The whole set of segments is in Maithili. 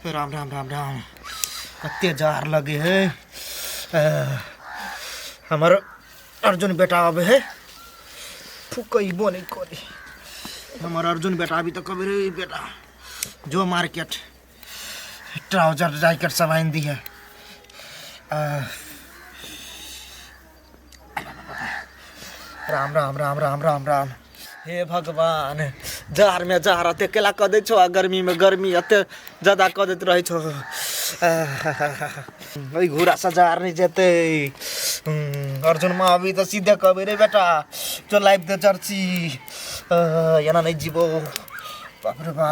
राम राम राम राम, कते जार लगे है। हमर अर्जुन बेटा आबे है, फुकैबो नहीं करे। हमर अर्जुन बेटा अभी तक कभी रे बेटा जो मार्केट ट्राउजर जैकेट सब आनि दिहे। राम राम राम राम राम राम, हे भगवान, जाड़ में जाड़ एते केला कऽ दै छौ आ गर्मी में गर्मी एते ज्यादा कऽ दैत रहै छौ। ओहि घूरासँ जाड़ नहि जेतै। अर्जुन माँ अभी तऽ सीधे कहबै, रे बेटा जो लाइफ दे जर्सी, एना नहि जीबो। बाप रे बा।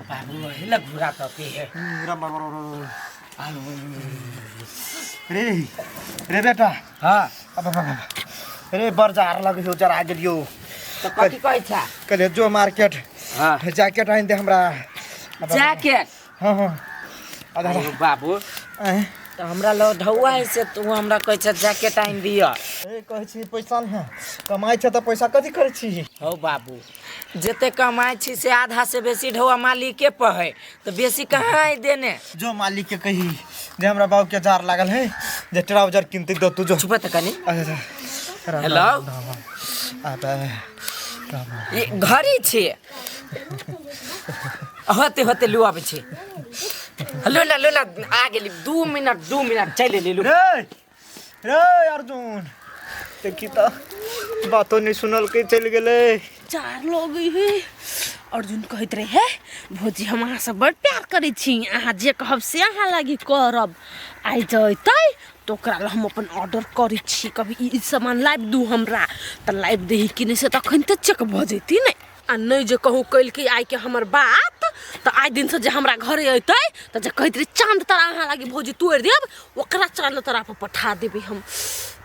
बाबू हेला घुरा तपे है। राम राम राम राम। रे रे बेटा। हाँ। अब अब अब रे, बड़ जार लगे हो, जरा गेलियो। तऽ कथी कहै छ? कहलियै जो मार्केट। हाँ। जैकेट आनि दे हमरा। जैकेट? हाँ हाँ, आधा। अरे बाबू। आँय? तऽ हमरा लग ढौआ है से तू हमरा कहै छ जैकेट आनि दिअ? ए, कहै छी पैसा नहि है, कमाइ छै तऽ पैसा कथी करै छी? हौ बाबू, जते कमाइ छी से आधा से बेसी ढौआ मालिके पर है, तऽ बेसी कहाँ है देने? जो मालिक के कही जे हमरा बाबू के जार लागल है, जे ट्राउजर किनते दो तू जो। चुप तऽ कनी। अच्छा अच्छा, राम। हेलो। राम राम राम, आबे राम राम। ई घरे छी, होते होते लू आबै छी। लो ना, लो ना, आ गेली। 2 मिनट, 2 मिनट, चलि एली लू। रे रे अर्जुन, देखी तऽ बातो नहि सुनलकै, चलि गेलै। चार लोग है। अर्जुन कहैत रहे, भौजी हम अहाँसँ बड़ प्यार करै छी, अहाँ जे कहब से अहाँ लागी करब। आइ जैतै तऽ ओकरा लए हम अपन ऑर्डर करै छी, कभी ई सामान लाबि दू हमरा, तऽ लाबि दही कि नहि से तखन तऽ चेक भऽ जैती ने। आ नहि जे कहूँ कलकै आइके हमर बात, तऽ आइ दिनसँ जे हमरा घरे अयतै तऽ जे कहैत रहै चाँद तारा अहाँ लागी भौजी तोड़ि देब, ओकरा चाँद तारा पर पठा देबै हम।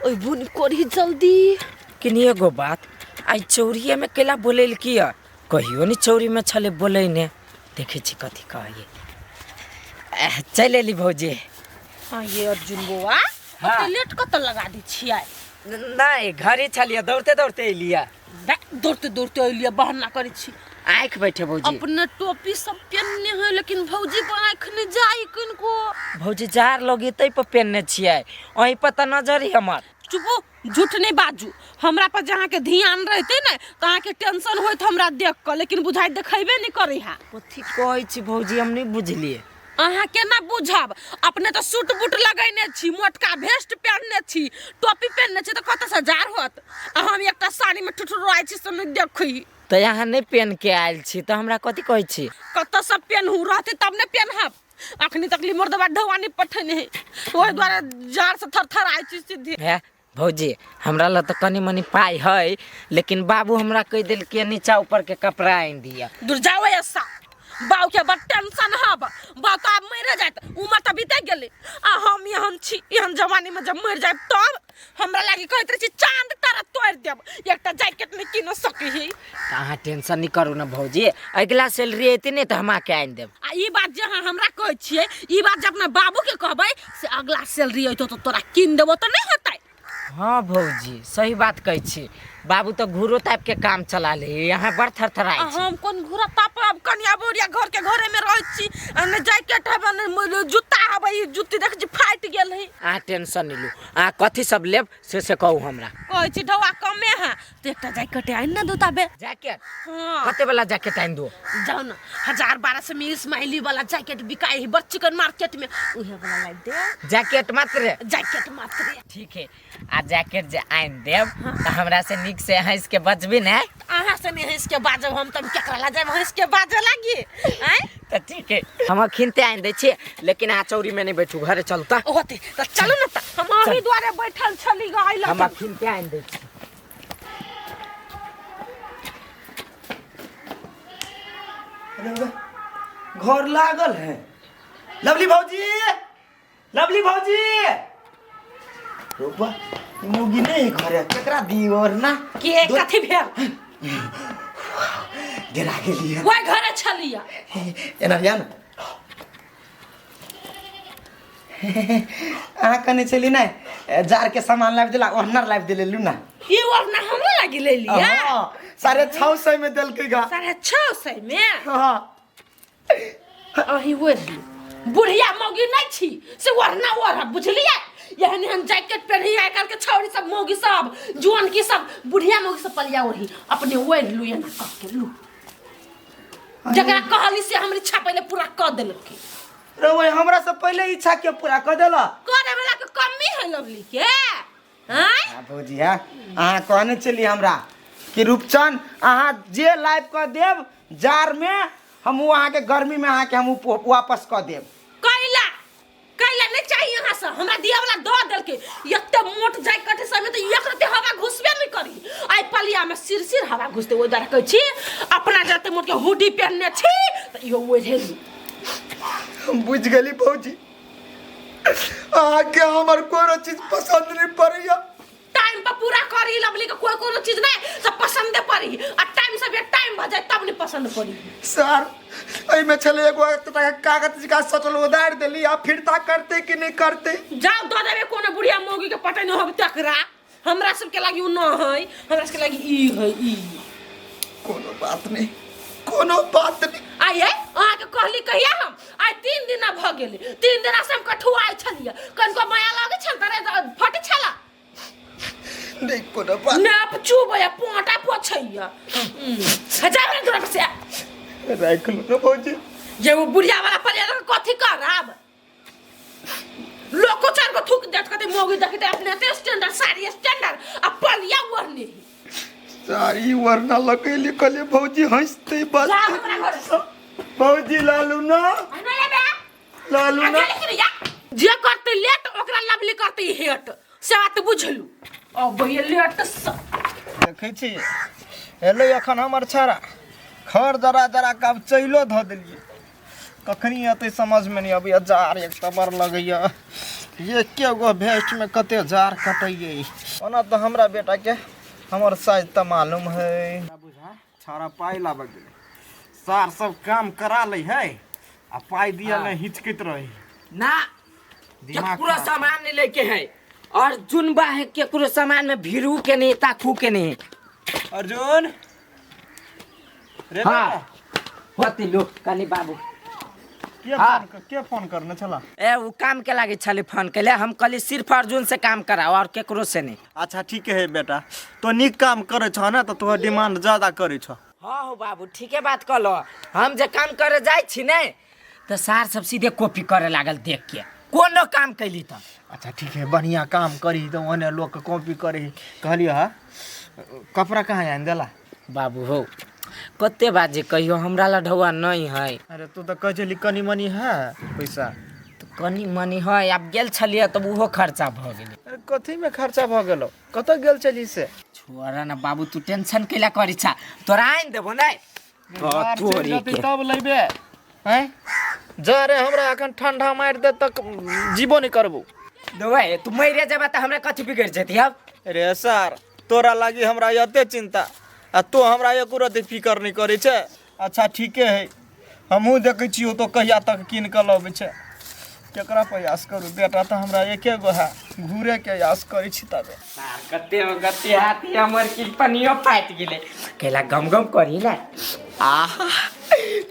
ओहि बुनि करही जल्दी। किनी एगो बात, आइ चौरिएमे कैला बोलेलकी यऽ? कहियो नहि चौरीमे छलै बोलेने। देखै छी कथी कहैए। चलि एली भौजी। हाँ ये अर्जुन बौआ। हाँ। ओते लेट कतऽ लगा दै छियै? नहि, घरे छलियै, दौड़ते दौड़ते एलियै। दौड़ते दौड़ते अलियै, बहाना करै छी। आँखि बैठे भौजी। अपने टोपी सब पेनने है, लेकिन भौजी पर आँखि नहि जाइ किनको। भौजी, जार लोग तै पर पेनने छियै, अहीं पर तऽ नजर हमर। चुपू, झूठ नहि बाजू। हमरा पर जे अहाँके ध्यान रहतै ने तऽ अहाँके टेंशन होइत हमरा देख कऽ, लेकिन बुझाइ देखेबे नहि करै है। कथी कहै छी भौजी, हम नहि बुझलियै। अहाँ केना बुझब? अपने तऽ सूट बूट लगैने छी, मोटका भेस्ट पहिरने छी, टोपी पहिरने छी, तऽ कतऽसँ जार होत? आ हम एकटा साड़ीमे ठुठुराइ छी से नहि देखै। तऽ अहाँ नहि पेन के आयल छी तऽ हमरा कथी कहै छी? कतऽसँ पेनहू? रहतै तब ने पेनहब। अखनी तक ली मुर्दबा ढौआ नहि पठेने है, ओहि दुआरे जाड़सँ थरथराइ छी सीधे। हे भौजी, हमरा लग तऽ कनि मनि पाइ है, लेकिन बाबू हमरा कहि देलकै नीचा ऊपर के कपड़ा आनि दिअ। दूर जाओ ऐसा, बाऊ के बड़ टेंशन हब। बाऊ तऽ आब मरि जायत, उमर तऽ बीते गेलै, आ हम एहन छी, एहन जवानी में जब मरि जायब तब हमरा लागी कहैत रहै छी चांद तारा तोड़ि देब, एकटा जैकेट नहि कीन सकै ही। तऽ अहाँ टेंशन नहि करू ने भौजी, अगिला सैलरी एतै ने तऽ हम अहाँके आनि देब। आ ई बात जे अहाँ हमरा कहै छियै, ई बात जे अपना बाबू के कहबै से अगला सैलरी अयतौ तऽ तोरा कीन देबो, तऽ नहि होतै? हाँ भौजी, सही बात कहै छी। बाबू तऽ घूरो तापि के काम चला ले, अहाँ बड़ थरथराइ आ छी। हम कोन घूरा तापब? कनिया बोरिया घर के घरे में रहै छी, आ ने जैकेट हबे ने जूता हबे। ई जुत्ती देख छी, फाटि गेल है। अहाँ टेंशन नहि लू। अहाँ कथी सब लेब से कहू हमरा। कहै छी ढौआ कमे है तऽ एकटा जैकेट आनि ने दू ताबे। जैकेट? हाँ। कते वाला जैकेट आनि दू? जाउ ने, 1000-1200 में इस्माइली वाला जैकेट बिकाइ है बड़ चिकन मार्केट में, उहे वाला लाबि दे। जैकेट मात्र? जैकेट मात्र। ठीक है, आ जैकेट जे आनि देब तऽ हमरा से नीक से हँसि के बजबी ने? अहाँ से नहीं हँसि के बाजब हम तब केकरा ला जायब हँसि के बाजऽ लागी? आँय? तऽ ठीक है, हम अखिनते आनि दै छी, लेकिन अहाँ चौरी में नहि बैठू, घरे चलू तऽ। होते तऽ चलू ने, तऽ हम अहीं दुआरे बैठल छली ग अइला। हम अखिनते आनि दै छी। घर लागल है। लवली भौजी, लवली भौजी, रोपा मुगी नहीं घर है, केकरा दी और ना? के कथी भेल? डेरा गेली है। ओहि घरे छलिया। एना या ने, अहाँ कने छली ने, जार के सामान लाबि देला, ओहनर लाबि देले लू ना। ई ओढ़ना हमरा लागी ले लिया? हाँ, 650 में देलकै गा। 650 में? हाँ। अही ओढ़ ली। बुढ़िया मौगी नहीं छी से ओढ़ना ओढ़, बुझलियै? एहन एहन जैकेट पेन्ही आइ काल्हि के छौड़ी सब, मौगी सब, जुआन की सब, बुढ़िया मौगी सब पलिया ओढ़ी। अपने ओढ़ लू, एना कह के लू। जकरा कहली से हमर इच्छा पहिले पूरा कऽ देलकै। रे ओए, हमरा से पहिले इच्छा के पूरा कऽ देला? करे वाला के कमी है लवली के। आँय? हाँ, भौजी, हाँ, अहाँ कहने छलियै हमरा कि रूपचन अहाँ जे लाइव कऽ देब जार में, हम ओ अहाँके गर्मी में अहाँके हम वापस कऽ देब। कैला कैला नहीं चाहिए यहाँ से, हमरा दिया वाला दऽ देलकै। एते मोट जैकेट सब में तऽ एक रत्ती हवा घुसबे नहीं करी। आइ पलिया में सिर सिर हवा घुसते। ओहि दुआरे कहै छी, अपना जते मोट के हुडी पहनने छी तऽ इहो ओढ़े ली। हम बुझि गेली भौजी, अहाँके हमर कोनो चीज पसंद नहीं पड़ैया। टाइम पर पूरा करी लवली के कोई कोनो चीज नहीं सब पसंदे पड़ी, आ टाइम से बे टाइम भ जाए तब नहीं पसंद पड़ी। सर, एहिमे छलै एगो एतेटा कागज जकाँ सटल, उधारि देली, आ फिरता करते कि नहीं करते? जाओ दऽ देबे कोनो बुढ़िया मौगी के पटेने होब तकरा। हमरा सबके लागी उ न है, हमरा सबके लागी ई है ई। कोनो बात नहीं, कोनो बात नहीं। आइए अहाँके कहली कहिया हम, आइ 3 दिना भऽ गेलै। 3 दिना से हम कठुआइ छलियै, कनिको माया लगै छल तरे फटै छला। नहीं, कोनो बात। नाप चुबैया पोटा पोछैया। हजार ने तोरा से राखि लू ने भौजी। जे वो बुढ़िया वाला पलिया लऽ कऽ कथी करब? लोको चार को थूक देत, कहते मोगी देखते अपने ते स्टैंडर्ड साड़ी स्टैंडर्ड आ पलिया ओढ़ने। साड़ी वरना लगेली, कहलिए भौजी हंसते बस। जा हमरा घर से। भौजी लालू ना। आ नहीं लेबे। लालू ना। आ गेली कि या? जे करते लेट ओकरा लवली करते हेट, से बात बुझलू। अब भैया लेट देखै छी एलै एखन हमर छाड़ा खर जरा जरा के आब चैलो धऽ देलियै, कखनी एतै समझमे नहि अबैया। जार एक तऽ बड़ लगैया, एके गो भेस्टमे कते जार कटैयै। ओना तऽ हमरा बेटाके हमर साइज तऽ मालूम है। छाड़ा पाइ लाबऽ गेलै, सार सब काम करा लै है आ पाइ दिअ नहि हिचकैत रही। ना दिमाग केकरो खराब। सामान नहीं लेके है अर्जुन बा है, केकरो सामान में भीरू के नहीं ताकू के नहीं। अर्जुन रे। हाँ। बेटा। होती लो कनी बाबू। के हाँ। फोन के फोन करने छला? ए वो काम के लागे छले फोन केले, हम कहली सिर्फ अर्जुन से काम कराओ और केकरो से नहीं। अच्छा ठीक है बेटा, तो नीक काम करे छ ना तो तोहर डिमांड ज्यादा करे छ। हाँ हो बाबू, ठीके बात कहलो। हम जे काम करे जाइ छी ने तो सार सब सीधे कॉपी करे लागल देख के, कोनो काम कैली तो। अच्छा ठीक है, बढ़िया काम करी तो ओने लोग के कॉपी करी। कहलियो हा कपड़ा कहाँ आनि देला? बाबू हो कते बात जे कहियो हमरा ला ढौआ नहीं है। अरे तू तो कहै छली कनी मनी है पैसा। तो कनी मनी है, आब गेल छलियै तब उहो खर्चा भऽ गेलै। अरे कथी में खर्चा भऽ गेलो? कतऽ गेल छली से? छोड़ ना बाबू, तू टेंशन कैला करी छा, तोरा आनि देबो नै। तोरी के। तब लेबे हैं जा रे, हमरा एखन ठंडा मारि दे तक जीबो नहीं करबो। देबै तू मरि जेबा तऽ हमरा कथी बिगड़ि जेती अब? रे सर, तोरा लागी हमरा एते चिंता आ तो हमरा एको रत्ती फिकर नहीं करै छै। अच्छा ठीके है, हमहूँ देखै छियौ तो कहिया तक कीन कऽ लबै छै। केकरा प्रयास करू, बेटा तऽ हमरा एके गो है, घूरे के आस करै छी तबे। कते कते हाथी हमर की पनियो फाटि गेलै, कैला गम गम करी ने। आहा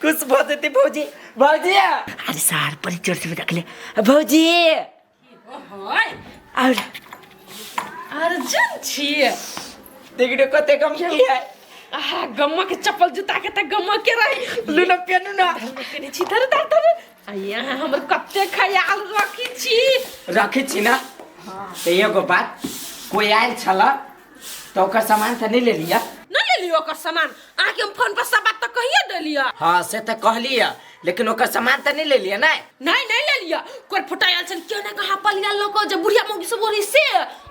खुश भऽ जेतै भौजी। भौजी अरे सार पर जोर से देखले भौजी। ओए और अर्जुन छियै। देखियो कते गम की है। आहा गम्मा के चप्पल जूता के तऽ गम्मा के रही। लूना पेनू ना। पेने छी धर धर धर। आ यहाँ हमर कते ख्याल रखी छी। रखी छी ना। तऽ एगो बात, कोई आयल छल तऽ ओकर सामान तऽ नहीं ले लिया? नहीं ले लियो ओकर सामान, अहाँके हम फोन पर सब बात तऽ कहिए देलियै। हाँ से तऽ कहलियै, लेकिन ओकर सामान तऽ नहीं ले लिया ने? नहीं नहीं ले लिया। कोई फुटायल छल क्यों ना कहाँ पलिया लोको जे बुढ़िया मौगी सब ओढ़ी से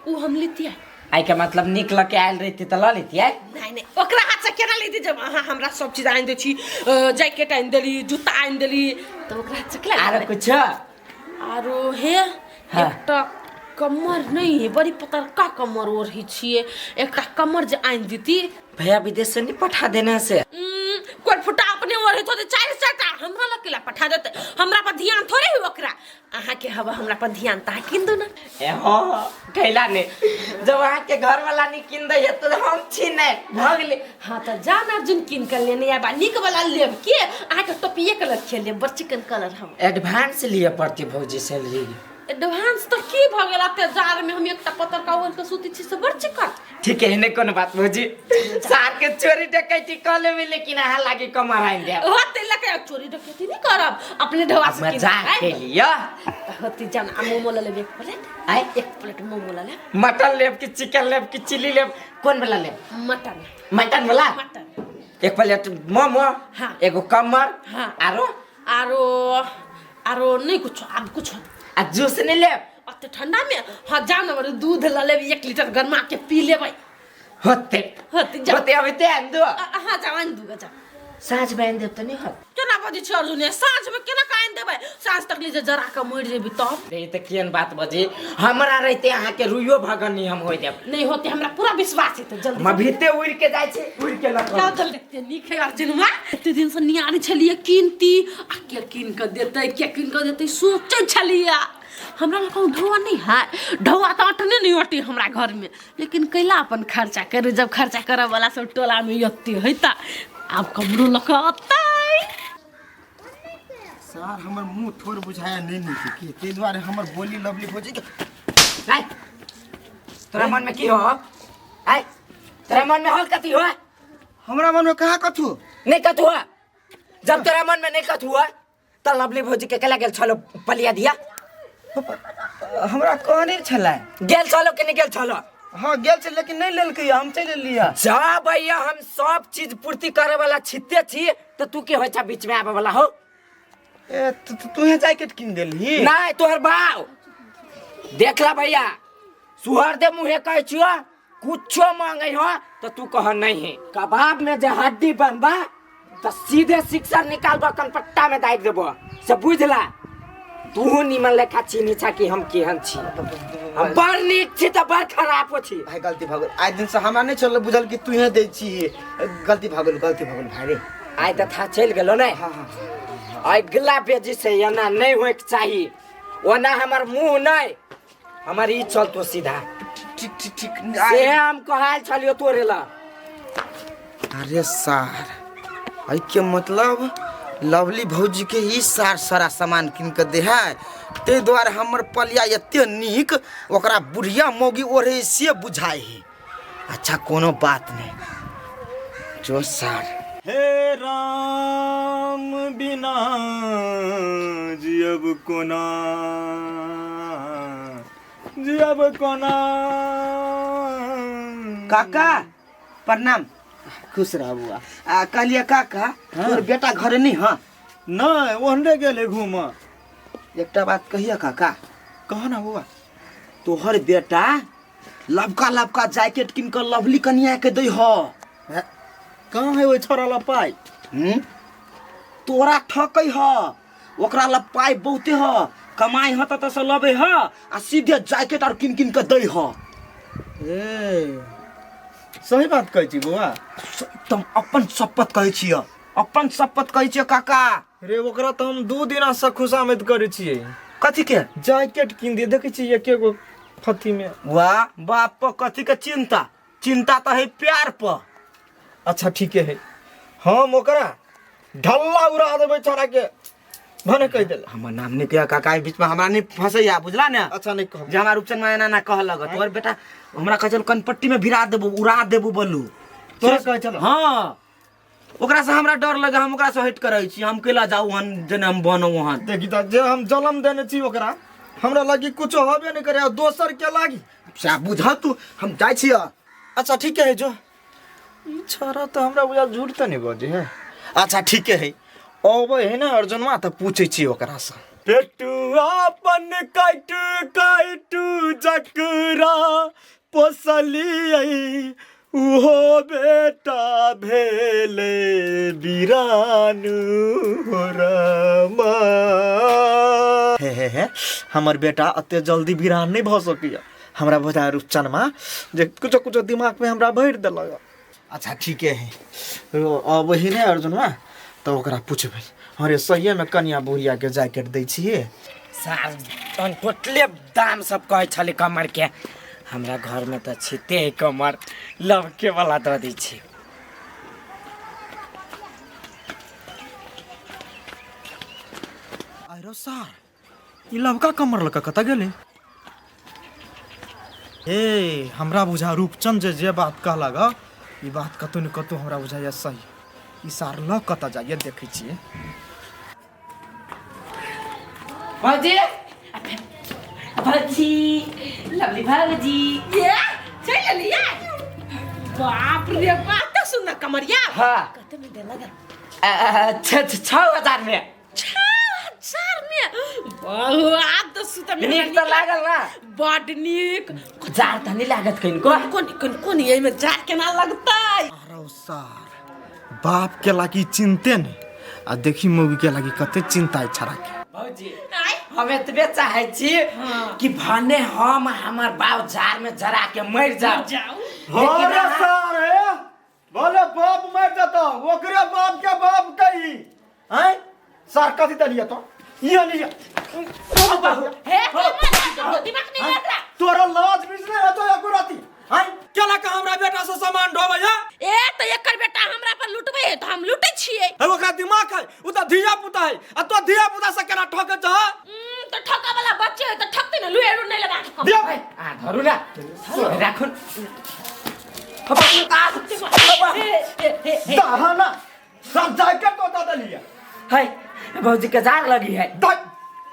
उ हम लेतियै। आई के मतलब निक लके आयल रहती तऽ लऽ लेतियै? नहीं नहीं, ओकरा हाथ से केना लेती जब अहाँ हमरा सब चीज आनि दै छी, जैकेट आनि देली, जूता आनि देली, तऽ ओकरा हाथ से केना आरो लेबै? कुछ? आरो हे। हाँ। एकटा कमर नहीं है, बड़ी पतरका कमर ओढ़ी छियै, एकटा कमर जे आनि देती। भैया विदेश से नहीं पठा देने से? कोई फुटा अपने ओढ़े थोड़े चारि चारिटा हमरा लग केला पठा देते हमरा पर ध्यान थोड़े है ओकरा अहाँके हवा हमरा पर ध्यान ता किन दू ना ए हाँ कैला ने जब अहाँ के घर वाला नहीं किन दै है तो हम छी ने भऽ गेलै हाँ तऽ जान अर्जुन किन कर लेने आबा नीक वाला लेब के अहाँके टोपिए कलर खेल लेब बड़ चिकन कलर हम एडवांस लिए पड़ती भौजी सैलरी एडवांस तऽ की भऽ गेल एते जाड़ में हम एकटा पतर का ओढ़ के सुतै छी से बड़ चिकन ठीक है नहीं कोनो बात भौजी सार के चोरी डकैती कऽ लेबै लेकिन अहाँ लागी कमर आनि देब होते लके चोरी डकैती नहीं करब अपने ढवा से किन मजाक के केलियो होते जान आ मोमो ले लेब एक प्लेट आय एक प्लेट मोमो ले लेब मटन लेब कि चिकन लेब कि चिली लेब कोन वाला लेब मटन मटन वाला मटन एक प्लेट मोमो हाँ। एगो कमर हाँ। आरो आरो आरो नहीं कुछ आब कुछ आ जूस नहीं लेब अते ठंडा में हाँ जान बड़े दूध ल लेब 1 लीटर गरमा के पी लेबै होते होते जा होते अभी ते आन दो हाँ जाओ आनि दूगा जा साँझ में आनि देब तऽ नहीं होत केना बजै छै अर्जुन साँझ में केना के आनि देबै साँझ तक ले जे जरा के मरि जेबी तब रे तऽ केहन बात बजी हमरा रहिते अहाँके रुइयो भगनी हम होइ देब नहीं होते हमरा पूरा विश्वास है तऽ जल्दी हम भीते उड़ि के जाइ छी उड़ि के लऽ जाओ जल्दी एते नीक है अर्जुन माँ एते दिन से नियारी छलियै कीनती आ के कीन के देतै के कीन के देतै सोचै छलियै हमरा लग कहूँ ढौआ नहीं है ढौआ तऽ अटने नहीं अटे हमरा घर में लेकिन कैला अपन खर्चा करू जब खर्चा करऽ वाला सब टोला में एते है तऽ आब कमरो लऽ कऽ अतै सर हमर मुंह थोड़ बुझाया नहीं नीक की ताहि दुआरे हमर बोली लवली भौजी के आय तोरा मन में की हो आय तोरा मन में हो कथी हो हमरा मन में कहाँ कथू नहीं कथू हो जब तोरा मन में नहीं कथू हो त लवली भौजी के केला गेल छलो पलिया दिया हमरा कहने छलै गेल छलो कि नहीं गेल छलो हाँ गेल छै लेकिन नहीं लेलकै हम चलि एलियै जा भैया हम सब चीज पूर्ति करे वाला छिते छी तो तू के होइ छा बीच में आबे वाला हो ए तूहे जैकेट किन देलही नहीं तोहर बाव देख ला भैया सुहर दे मुहे कहै छियो कुछो मांगे हो तो तू कह नहीं है कबाब में जे हड्डी बनबा तो सीधे शिक्षा निकालबा कनपट्टा में दागि देबो से बुझला तू निमन लेखा चीनी छा कि हम केहन छी हम बड़ नीक छी तऽ बड़ खराबो छी भाई गलती भऽ गेल आइ दिन से हमरा नहीं चलल बुझल कि तूहे दै छी गलती भऽ गेल गलती भऽ गेल भाई रे आइ तऽ था चलि गेलो ने हाँ हाँ अगिला बेजी से एना नहीं होइके चाही ओना हमर मुंह नहीं हमर ई चलतो सीधा ठीक ठीक ठीक से हम कहाल छलियो तोरे ला अरे सार एहि के मतलब लवली भौजी के ई सार सारा सामान कीन के दे है ताहि दुआरे हमर पलिया एते नीक ओकरा बुढ़िया मौगी ओढ़े से बुझाइ है अच्छा कोनो बात नहीं जो सार हे राम बिना जियब कोना जियब कोना काका प्रणाम खुश रह बुआ आ कहलिए काका तोर बेटा घरे नहीं हाँ नहि ओहने गेलै घूमऽ एकटा बात कहिए काका कह ना बुआ तोहर बेटा लबका लबका जैकेट किन के लवली कनिया के दै ह कहाँ है ओहि छोरा ला पाइ हम्म? तोरा ठकै ह ओकरा लग पाइ बहुते ह कमाइ ह त से लबै ह आ सीधे जैकेट और किन किन के दै ह ए सही बात कहै छी बौआ एकदम अपन शपथ कहै छियै अपन शपथ कहै छियै काका रे ओकरा तऽ हम 2 दिना से खुशामद करै छियै कथी के जैकेट कीन दिए देखै छियै एके गो फथी में वाह बाप पर कथी के चिंता चिंता तऽ है प्यार पर अच्छा ठीके है हम ओकरा ढल्ला उड़ा देबै छोरा के भने कहि देला हमर नाम नहीं कहिया काका एहि बीच में हमरा नहीं फंसैया बुझला ने अच्छा नहीं कहब जे हमरा रूपचंद में एना एना कह लगत तोहर बेटा हमरा कहै छल कनपट्टी में भिरा देबो उड़ा देबो बोलू तोरा कहै छल? हाँ ओकरा से हमरा डर लगे हम ओकरा से हट कर रहै छी हम केला जाऊ हन जेना हम बनौ हन देखी तऽ जे हम जन्म देने छी ओकरा हमरा लागी कुछो होबे नहीं करे आ दोसर के लागी सएह बुझ तू हम जाइ छियै अच्छा ठीके है जो ई छोरा तऽ हमरा बुझा झूठ तऽ नहीं बजै है अच्छा ठीके है अबै है ना अर्जुनवा तऽ पूछै छी ओकरा से पेटुआ अपन काटि काटि जकरा पोसलियै उहो बेटा भेलै बिरानु रमा हे हे हे हमर बेटा एते जल्दी बिरान नहि भऽ सकैए हमरा बुझाय रुपचनमा जे कुछो कुछो दिमागमे हमरा भरि देलक। अच्छा ठीके है, अबै है ने अर्जुनवा तऽ ओकरा पुछबै। अरे सहिएमे कनिया बुढ़ियाके जैकेट दै छियै? सार तहन टोटले दाम सब कहै छलै कमर के। हमरा घरमे तऽ छिते है कमर, लवके वाला दऽ दै छी। अरे सार, ई लवका कमर लऽ कऽ कतऽ गेलै? हे, हमरा बुझा रूपचंद जे जे बात कहलक हँ, ई बात कतौ ने कतौ हमरा बुझाइए सही। ई सार लऽ कतऽ जाइए, देखै छियै। भौजी, भौजी, लवली भौजी। ये चल लिया, बाप रे बाप, तो सुन कमरिया। हाँ। कते में देलक? 6000 में। 6000 में? बहुत तो सुत में। नीक तऽ लागल ना? बड नीक। जार तऽ नहि लागत कनिको? कोन कोन कोन, एहिमे जार केना लगतै? अरे सार, बाप के लागी चिंते नहीं आ देखी मौगी के लागी कते चिंता है छड़ा के। भौजी, आय। हम एतबे चाहै छी कि भने हम हमर बाप जार में जरा के मरि जाओ। जाऊ। लेकिन अरे सार, हे बोले बाप मर जाता, ओकरे बाप के बाप कही हैं। सार कथी दलिया तो ये लिया। हे, दिमाग नहीं लग रहा? तोरा लाज बीच नहीं है तो एको राती हैं? केला का हमरा बेटा से सामान ढोबै है? ए तो एकर बेटा हमरा पर लुटबै है तऽ हम लुटै छियै। है, ओकरा दिमाग है, उ त धिया पुता है आ तो धिया पुता से केना ठके जा? तऽ ठका वाला बच्चे है तऽ ठकतै ने। लुएरू नहि लगा के। दिया। आ धरू ना, राखु। दहाना सब जाके तो दा दलिया। है, भौजी के जार लगी है। दा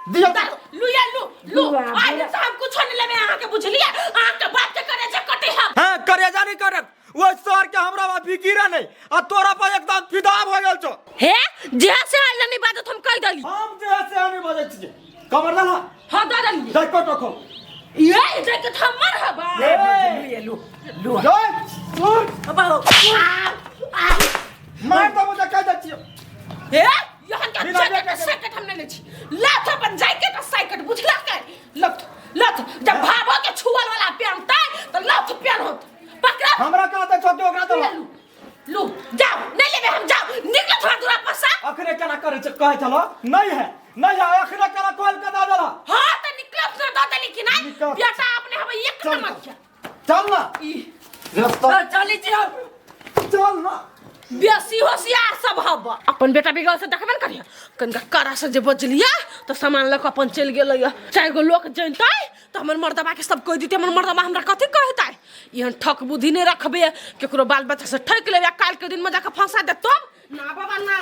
दिया। लुया लु लु। बुआ, आइ बुआ। से हम कुछो नहीं लेबै अहाँके, बुझलियै? अहाँके बाप के करे जे कटे हम। हाँ, करेजा नहीं करत वो सर के, हमरा बा फिकिर नहीं आ तोरा पर एकदम फिदा भ गेल छो। हे, जे से आइल नहीं बाजत, हम कहि देली। हम जे से नहीं बजै छियै। कमर दला। हाँ, दऽ देलियै। जैकेट रखो। ये जैकेट हमर हबा। ए, लु लु। जय सुन। आ मार दबो जे कह दै छियै। हे, यहन के बिना जैकेट जैकेट के। साइकेट हम नहीं लै छी। लथ अपन जैकेट आ साइकेट, बुझला के? लथ लथ, जब भाभो के छुअल वाला पहनतै तऽ लथ पहनत। पकड़ा। हमरा कह दै छो कि ओकरा दला। लू लू, जाओ, नहीं लेबे हम, जाओ, निकलो थोड़ा दूरा पर से। अखने केना करै छै? कहै छलो नहीं है, नहीं है, अखने केना कॉल के दऽ देला? हाँ तऽ निकलो ना, दऽ देली कि नहीं? निकल। बेटा अपने हम एक चल। नंबर के। चल ना। ई रास्ता। चली छी हम। चल ना। बेसी होशियार सब हब। अपन बेटा बिगड़ से देखबे ने करिया, कनिका कड़ा से जे बजलिया तऽ सामान लऽ कऽ अपन चलि गेलै। चारि गो लोक जनितै तऽ हमर मर्दबा के सब कहि दितै, हमर मर्दबा हमरा कथी कहतै? एहन ठक बुद्धि नहि रखबै, केकरो बाल बच्चा से ठकि लेबै, काल्हि के दिन में जाकऽ फंसा देत तब ना बाबा ना।